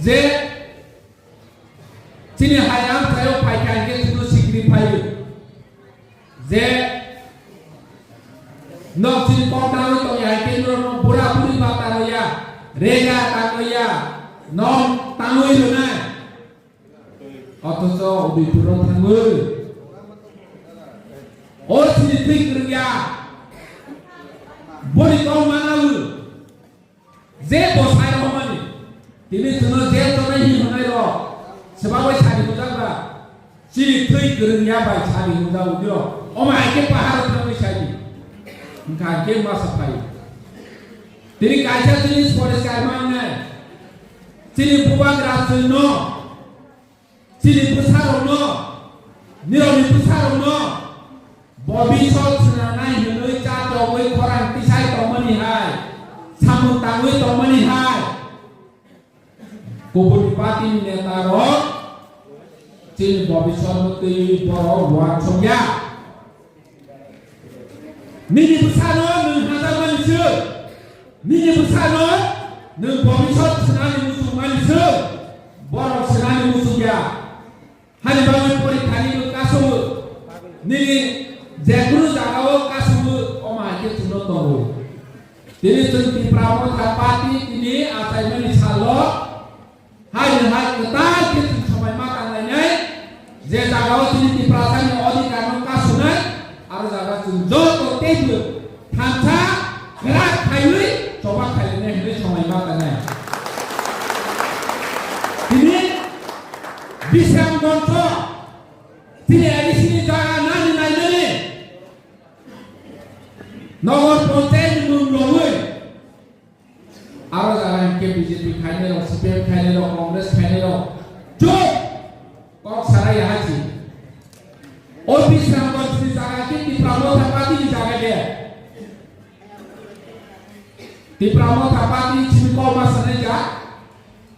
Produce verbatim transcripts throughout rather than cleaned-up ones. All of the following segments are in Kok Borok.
Je chini hai amchaio phaikha hinkhe chwngno sikri phaio. Je nok chini kok tangwi tongya hinkhe norokno bura buri ba tangwi ya, rega tangwi ya, nok tangwi rwnai. Othocho Udaipuro thangwi o chini thwi kwrwngya boni kok manawi. Je bo sai rwmani, tini chwngno je tongnai hi hwnai rok, swbagwi sadi hwnjak ba, chini thwi kwrwngya bai sadi hwnjak udio, omo hai khe paharo thangwi sadi, hwnkha khe masa phai. Tini kaisa jinis poriskar mangnai, chini bubagra chwngno, chini bwsarokno, nirokni bwsarokno bobisot swnamnai hwnwi cha tongwi khorang tisai tongmani hai, samung tangwi tongmani hai, kubuni party ni neta rok chini bobisot no twiwi borok uansukya. Nini bwsano nwng hajakmani se. Nini bwsano nwng bobisot swnani muchungmani se. Borok swnani muchungya. Hani bagwi porikhani bo kasowo. Nini jekunu jagao kasowo, omo hai khe chwngno tongo. Tini chwng Tipra Motha Party tini achaimani salo Hai ni hai kwtal khe chwng somai ma tanglainai, je jagao chini Tiprasani odhikar no kasunai, aro jaga chwng joto teibo thansa kwrak khaiwi choba khailainai hwnwi somai ma tangnai. Tini Bisramganj o chini A D C ni jaga nani nainani Nagar Panchayat ni mung rogwi Aro jaga hinkhe B J P khainai rok, C P M khainai rok, Congress khainai rok. Chuk! Kok sarai ya hachi. O Bisramganj ni jaga khe Tipra Motha Party ni jaga de. Tipra Motha Party ni simi kok ma sanai ja.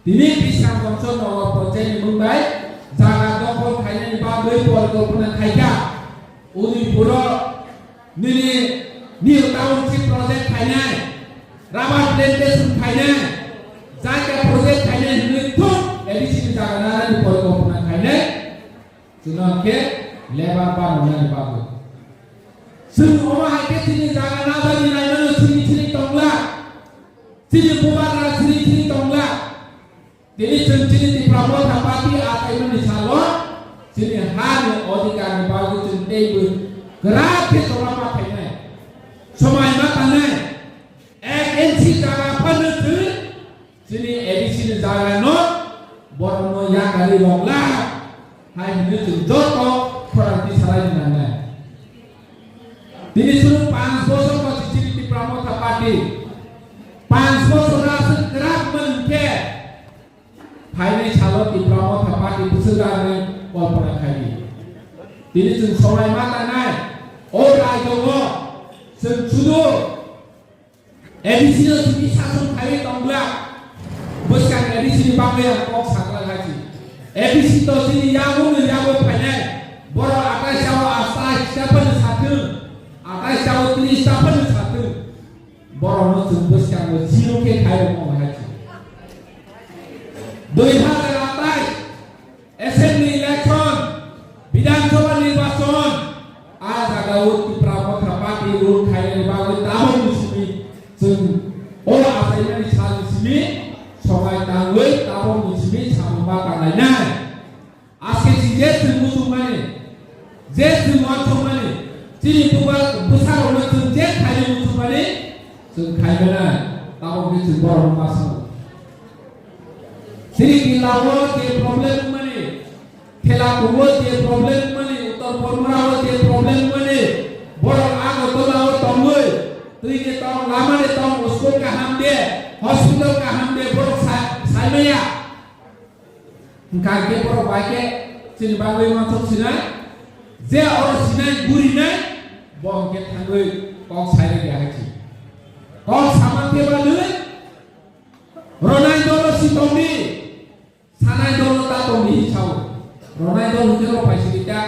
Tini Bisramganj o Nagar Panchayat ni mung bai jaga dokhol khainani bagwi porikolpona khaikha. Udaipur o Nini new township project khainai, rubber plantation khainai, jaga project khainai hwnwi thung A D C ni jaga narani porikolpona khainai, chwngno khe labour bananani bagwi. Chwng omo hai khe chini jaga nadani naimano chini chini tongla, chini bubagra chini chini tongla. Tini chwng chini Tipra Motha Party achaimani salo chini hani odhikarni bagwi chwng teibo kwrak khe choba ma khainai. Somai ma tangnai. Ek inchi jaga phano chwng chini A D C ni jaga no borokno yakari rokla hai hwnwi chwng joto khorang tisalaini nangnai. Tini chwng panch bosor kosi chini Tipra Motha Party panch bosor aswk kwrak man khe Phainai salo Tipra Motha Party bwswk rwnai kolpona khaidi. Tini chwng somai ma tangnai, o raijao chwng sudu A D C no simi sason khaiwi tongla, bwskang A D C ni bagwi ang kok sakla khachi. A D C to chini yago no yago phainai, borok atai sao astai sita phano sathwng, atai sao tris ta phano sathwng. Borokno chwng bwskango zero khe khairokma hai se. Dui hazar atai assembly election, Bidhan Sabha nirbachon, a jagao Tipra Motha Party rule khainani bagwi tabokni simi chwng o achaimani salni simi somai tangwi tabokni simi samung ma tanglainai. Aske chwng je chwng muchungmani, je chwng uansukmani, chini buba bwsarokno chwng je khainwi muchungmani, chwng khaimana, tabok khe chwng borokno ma sango. Chini Dilao je problem wngmani, Thelakungo je problem wngmani, Uttor Bormorao je problem wngmani, borok Agartala o tongwi, twi de tong, lama de tong, school kaham de, hospital kaham de, borok sa-, saimaya. Hwnkha khe borok bai khe chini bagwi uansuk sinai, je oro sinai, gurinai, bo hwnkhe thangwi kok sai rwkya hai se. Kok sama khe bagwi ronai dolo si tongdi, sanai dolo ta tongdi hi sao. Ronai dol hwnkhe rok pai sidi ta,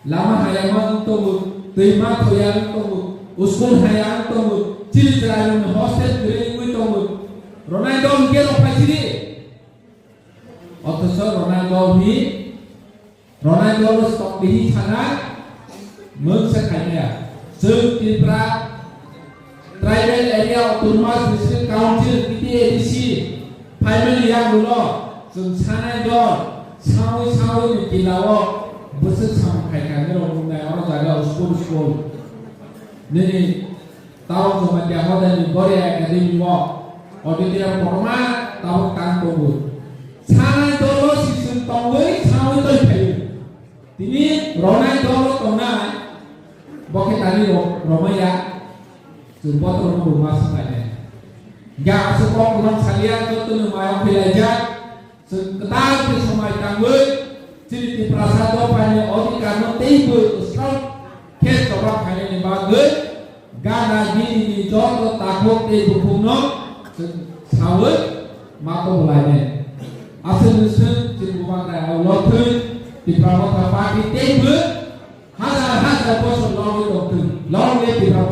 lama haya wng tongo, twima thoya wng tongo, school haya wng tongo, chini chwrairokni hostel kwrwi wngwi tongo. Ronai dol hwnkhe rok pai sidi. Ronai dol hi, ronai dol stop dihi sana, mungsa khaimaya. Jeng Tripura Tribal Area Autonomous District Council, T T A D C, phaimani yagulo, jeng sanai dol, sawi sawi ni kilao, bwswk samung khaikha nirok nungnai oro jaga school school. Nini Tabuk Jamatia Hodani Boria Academy o auditorium kotorma tabuk tang tongo. Sanai dolo siswng tongwi sanwi tongphaio. Tini ronai dolo tongnai bo khe tani ro-, romaya. Chwng botorno bo ma swkainai. Ga aswk kok kwbang salia jotono mayo khwlaijak. Chwng kwtal khe somai tangwi chini Tiprasa dophani odhikarno teibo swkang khe choba khainani bagwi gana gini ni joto takhuk tei bukhukno chwng sawi ma tonglainai. Aswk nwswk chini bubagra o lothwi Tipra Motha Party teibo hajar hajar bosor logwi tongthwng, logwi Tipra